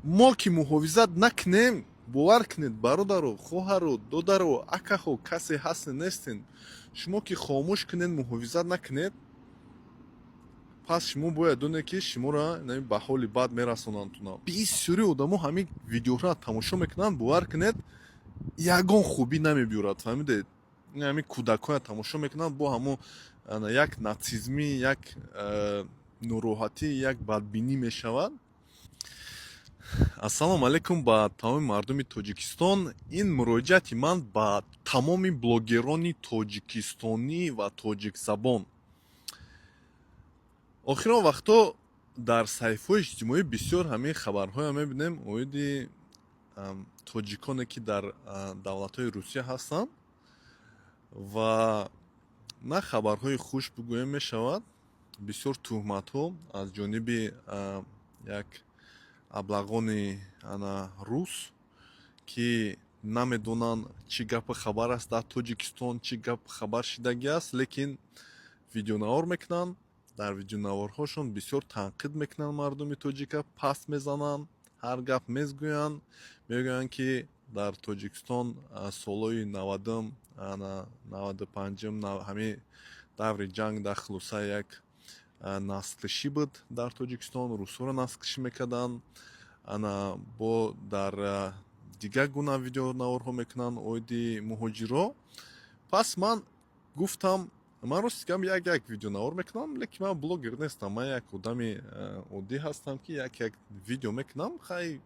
Мо ки муҳофизат накунем, бовар кунед, бародаро, хоҳаро, додаро, акаҳо, касе ҳастен, нестен, шумо ки хомӯш кунед, муҳофизат накунед, пас шумо бояд донед, ки шуморо ба ҳоли бад мерасонанд. Туна бисёри одамо ҳамин видеоҳоро тамошо мекунанд, бовар кунед, ягон хубӣ намебиёрад, фаҳмидед? Ҳамин кӯдакҳоя тамошо мекунанд, бо ҳамон як нацизмӣ, як нороҳатӣ, як бадбинӣ мешавад. Ассалому алайкум ба тамоми мардуми Тоҷикистон. Ин муроҷиати ман ба тамоми блогерони тоҷикистонӣ ва тоҷикзабон. Охирон вақтҳо дар саҳифаҳои иҷтимоӣ бисёр ҳамин хабарҳоя мебинем оиди тоҷиконе, ки дар давлатҳои Русия ҳастанд, ва на хабарҳои хуш бигӯем мешавад. Бисёр туҳматҳо аз ҷониби як аблағони ана рус, ки намедонанд, чӣ гапу хабар аст дар Тоҷикистон, чӣ гапу хабар шидагӣ аст, лекин видеонавор мекунанд. Дар видеонаворҳошон бисёр танқид мекунанд, мардуми тоҷика паст мезананд, ҳар гап мегӯянд. Мегӯянд, ки дар Тоҷикистон солҳои 90-ум, 95-ум, ҳамин даври ҷанг дар хулоса як наслкушӣ буд дар Тоҷикистон, русҳоро наслкушӣ мекарданд. Ана бо дар дигар гуна видеонаворҳо мекунанд оиди муҳоҷиро. Пас ман гуфтам, ман рости гап як як видеонавор мекунам, лекин ман блогер нестам, ман як одами оддӣ ҳастам, ки як як видео мекунам. Хай,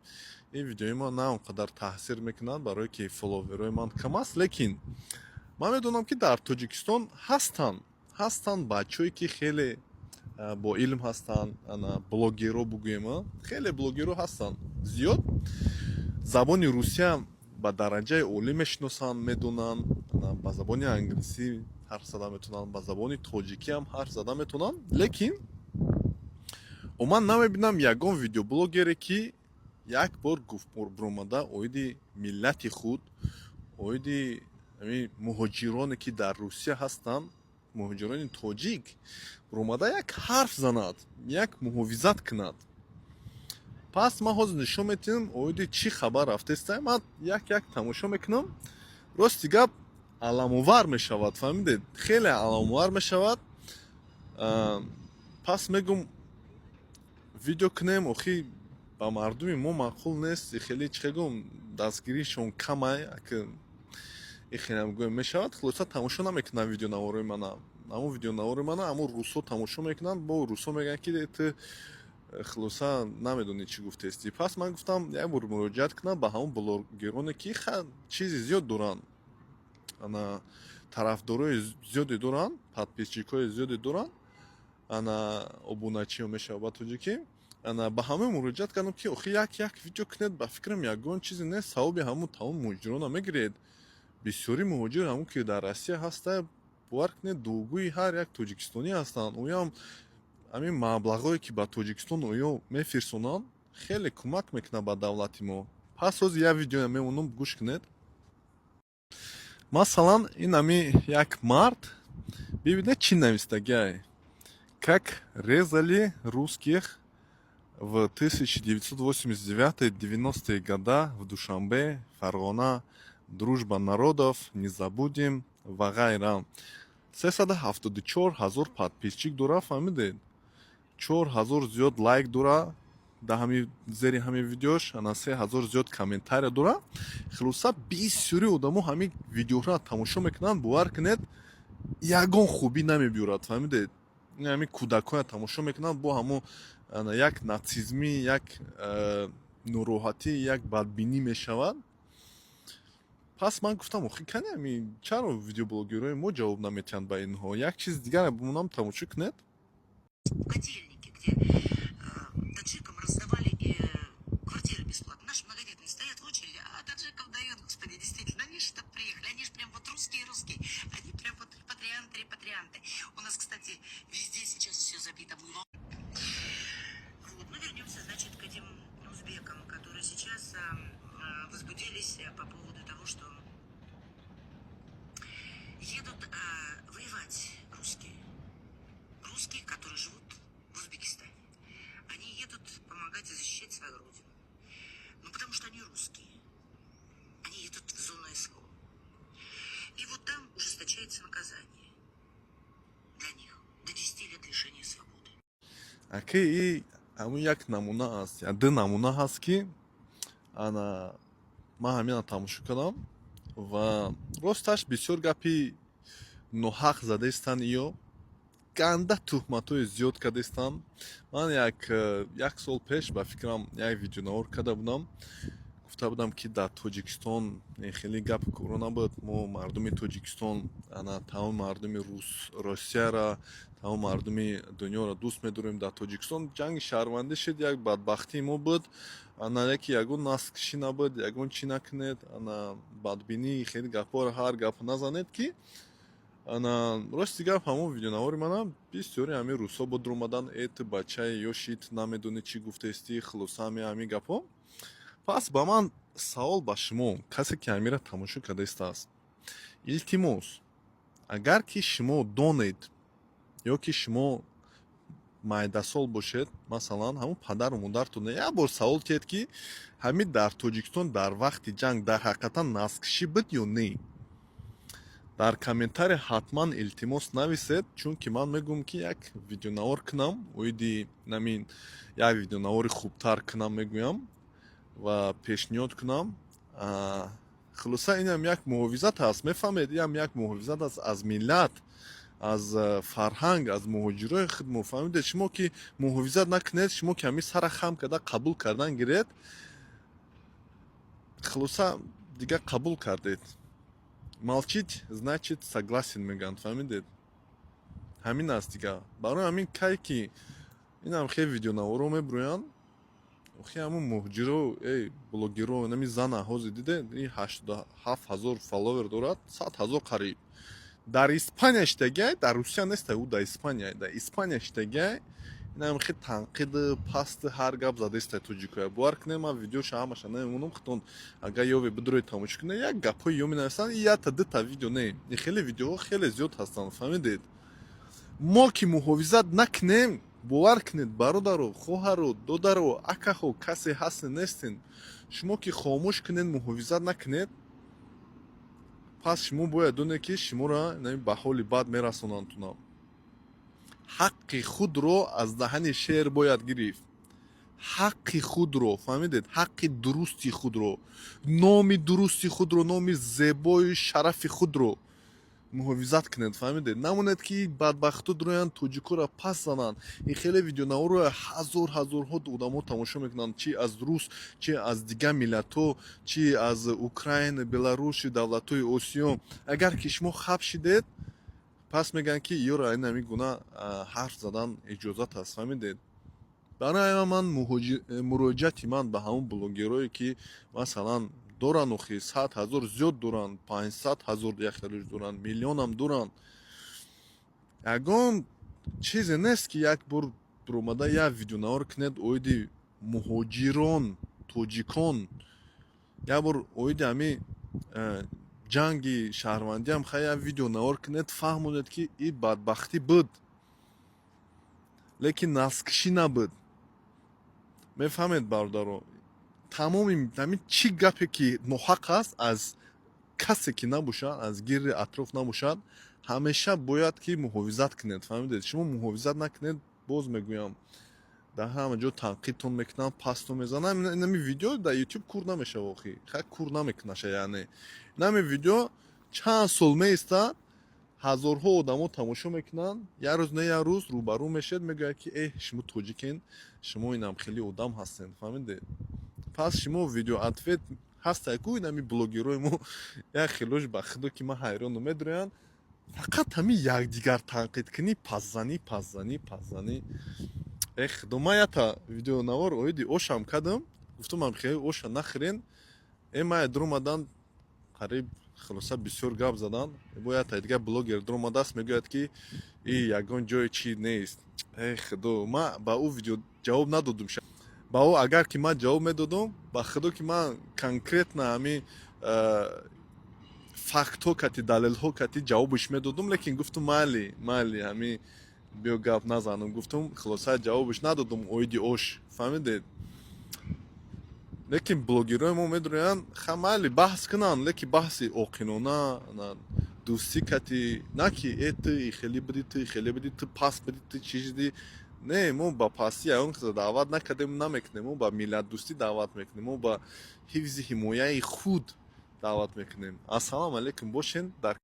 ин видеои ман на он қадар таъсир мекунад, барое ки фолловерои ман кам аст, лекин ман медонам, ки дар Тоҷикистон ҳастанд бачаҳое, ки хеле бо илм ҳастанд, ана блогеро бугӯем, хеле блогеро ҳастанд зиёд, забони русия ба дараҷаи олӣ мешиносанд, медонанд, ба забони англисӣ ҳарф зада метавонанд, ба забони тоҷикӣ ҳам ҳарф зада метавонанд, лекин ман намебинам ягон видеоблогере, ки як бор гуфт биромада оиди миллати худ, оиди муҳоҷироне, ки дар Русия ҳастанд, муҳоҷирони тоҷик, биромада як ҳарф занад, як муҳофизат кунад. Пас ман ҳозир нишон медиҳам, оиди чӣ хабар рафтеста. Ман як як тамошо мекунам, рости гап, аламовар мешавад, фаҳмидед, хеле аламовар мешавад. Пас мегум, видео кунем. Охи, ба мардуми мо маъқул нест, хеле чӣ гум, дастгиришон камай, ихелам гӯем мешавад. Хулоса, тамошо намекунанд видеонаворои мана. Ҳамон видеонавори мана ҳамон русҳо тамошо мекунанд, бо русҳо мегӯянд, ки ту хулоса намедонӣ, чӣ гуфтести. Пас ман гуфтам, як бор муроҷиат кунам ба ҳамон блогероне, ки чизи зиёд доранд, ана тарафдорои зиёде доранд, подписчикҳои зиёде доранд, ана обуначиё мешавад ба тоҷикӣ. Ана ба ҳама муроҷиат кардам, ки охи, як як видео кунед, ба фикрам, ягон чизе нест, савоби ҳамун тамоми муҳоҷирона мегиред. Бисёри муҳоҷир, ҳамун ки дар Россия ҳаста, бовар кунед, дугӯи ҳар як тоҷикистонӣ ҳастанд. Оям ҳамин маблағҳое, ки ба Тоҷикистон оё мефирсонанд, хеле кӯмак мекунад ба давлати мо. Пас ҳозир як видеоя мемонам, гӯш кунед. Масалан, ин ҳами як мард, бибинед, чӣ навистагиай: «Как резали русских в 1989-90-е года в Душанбе, Фарғона, дружба народов, не забудем» ва ғайра. 374 ҳазор подписчик дора, фаҳмидед, 4000 зиёд лайк дора дар ҳами зери ҳами видеош, ана 3000 зиёд комментария дора. Хулоса, бисёри одамо ҳамин видеоҳоро тамошо мекунанд, бовар кунед, ягон хубӣ намебиёрад, фаҳмидед? Ҳамин кӯдакҳоя тамошо мекунанд, бо ҳамон як нацизмӣ, як нороҳатӣ, як бадбинӣ мешавад. Пас ман гуфтам, охи, кани ами чаро видеоблогерҳои мо ҷавоб наметиҳанд ба инҳо? Як чизи дигар бимонам, тамошо кунед. Котельники, где таджикам раздавали квартиры бесплатно. Наши многодетные стоят в очереди, а таджикам дают, господи, действительно, они же так приехали, они же прям вот русские-русские, они прям вот репатрианты, репатрианты. У нас, кстати, везде сейчас все забито. Мы Вот, ну вернемся, значит, к этим узбекам, которые сейчас возбудились по поводу того, что едут воевать русские. Русские, которые живут в Узбекистане. Они едут помогать и защищать свою родину. Аки, и ҳамун як намуна аст, ду намуна ҳаст, ки ана ман ҳамина тамошо кардам ва росташ бисёр гапи ноҳақ задаистанд, ё ганда туҳматҳои зиёд кардаистанд. Ман як сол пеш, ба фикрам, як видеонавор карда будам, гуфта будам, ки дар Тоҷикистон хеле гап коро набуд. Мо мардуми Тоҷикистон, ана тамоми мардуми Россияра, тамоми мардуми дунёро дӯст медорем. Дар Тоҷикистон ҷанги шаҳрвандӣ шуд, як бадбахтии мо буд. Ана яки ягон наслкушӣ набуд, ягон чӣ накунед, ана бадбинӣ, хеле гапҳоро, ҳар гап назанед, ки ана рости гап, ҳамон видеонавори манам бисёри ҳамин рӯзҳо буд, омадан: «Э, ту бачаи ёши, ту намедонӣ чӣ гуфтаистӣ». Хулоса, ҳамин гапҳо. Пас ба ман савол ба шумо, касе ки ҳамира тамошо кардаистааст: илтимос, агар ки шумо донед ё ки шумо майдасол бошед, масалан, ҳамон падару модаратон як бор савол тиҳед, ки ҳамин дар Тоҷикистон дар вақти ҷанг дар ҳақиқатан наслкушӣ буд ё не? Дар комментария ҳатман, илтимос, нависед, чунки ман мегӯям, ки як видеонавор кунам оиди намин, як видеонавори хубтар кунам, мегӯям, ва пешниҳод кунам. Хулоса, инам як муҳофизат аст, мефаҳмед, инам як муҳофизат аст аз миллат, аз фарҳанг, аз муҳоҷирои худ. Фаҳмидед? Шумо ки муҳофизат накунед, шумо ки ҳамин сара хам карда қабул кардан гиред, хулоса, дигар қабул кардед. «Молчить — значит согласен», мегӯянд, фаҳмидед? Ҳамин аст дигар. Барои ҳамин, кай ки инам хеле видеонаворо мебурӯянд, охи, ҳамун муҳоҷиро, эй блогеро, нами зана ҳозир диде, и 87 000 фолловер дорад, 100 000 қариб. Дар Испания штагай, дар Русия неста, ӯ дар Испания, дар Испания штагай. Инам хел танқиди пасти ҳар гап задаиста тоҷикоя. Бовар кунед, ман видеоша ҳамаша намемонам, худтон агар ёве бидуроед, тамошо кунед. Як гапҳои ё менависанд, якта дута видео не, хеле видеоҳо хеле зиёд ҳастанд, фаҳмидед? Мо ки муҳофизат накунем, бовар кунед, бародаро, хоҳаро, додаро, акаҳо, касе ҳастен, нестен, шумо ки хомӯш кунед, муҳофизат накунед, пас шумо бояд донед, ки шуморо ба ҳоли бад мерасонанд. Тунам ҳаққи худро аз даҳани шер бояд гирифт, ҳаққи худро, фаҳмидед? Ҳаққи дурусти худро, номи дурусти худро, номи зебои шарафи худро муҳофизат кунед, фаҳмидед? Намонед, ки бадбахту дуроянд, тоҷикоро пас зананд. Ин хеле видеонаворо ҳазор ҳазорҳо одамо тамошо мекунанд, чи аз рус, чи аз дигар миллатҳо, чи аз Украина, Беларуси, давлатҳои Осиё. Агар ки шумо хаб шидед, пас мегӯянд, ки ёро ин ҳамин гуна ҳарф задан иҷозат аст, фаҳмидед? Барои ман муроҷиати ман ба ҳамон блогерое, ки масалан доранд, охи, 100 000 зиёд доранд, 500 000 яхелуш доранд, миллионам доранд, ягон чизе нест, ки як бор биромада як видеонавор кунед оиди муҳоҷирон тоҷикон, як бор оиди ҳамин ҷанги шаҳрвандиам хай як видеонавор кунед, фаҳмонед, ки и бадбахтӣ буд, лекин наслкушӣ набуд. Мефаҳмед, бародаро? Тамоми ҳамин чӣ гапе ки ноҳақ аст, аз касе ки набошад, аз гирди атроф набошад, ҳамеша бояд ки муҳофизат кунед, фаҳмидед? Шумо муҳофизат накунед, боз мегӯям, дар ҳама ҷо танқидтон мекунанд, пастон мезананд. Инами видео дар Ютуб кур намешава, охи, хай, кур намекунаша. Яъне инами видео чанд сол меистад, ҳазорҳо одамо тамошо мекунанд. Як рӯз не як рӯз рӯбарӯ мешавед, мегӯяд, ки эҳ, шумо тоҷикен, шумо инам хеле одам ҳастед, фаҳмидед? Пас шумо видео ответ ҳастай ку. Инами блогерои мо як хелош, ба худо, ки ман ҳайрону медроянд, фақат ҳамин якдигар танқидкунӣ, пасзанӣ, пасзанӣ, пасзанӣ. Эх, худо, ман якта видеонавор оиди ошам кардам, гуфтам, хеле оша нахӯрен. Э, мая дуромадан, қариб, хулоса, бисёр гап задан. Бо якта дигар блогер дуромадааст, мегӯяд, ки и ягон ҷое чӣ нест. Э, худо, ман ба ӯ видео ҷавоб надодум. Ба ӯ агар ки ман ҷавоб медодум, ба худо, ки ман конкретно ҳамин фактҳо кати, далелҳо кати ҷавобаш медодум, лекин гуфтум, майли, майли, ҳамин биё гап назанам, гуфтум. Хулоса, ҷавобаш надодум оиди ош, фаҳмидед? Лекин блогерои мо медроянд, ха, майли, баҳс кунанд, лекин баҳси оқилона, дӯстӣ кати, на ки э, ту хеле будӣ, ту хеле будӣ, ту паст будӣ, ту чӣ шудӣ. Не, мо ба пастӣ ягон каса даъват накардем, намекунем. Мо ба миллатдӯстӣ даъват мекунем, мо ба ҳифзи ҳимояи худ даъват мекунем. Ассалому алайкум, бошен дар.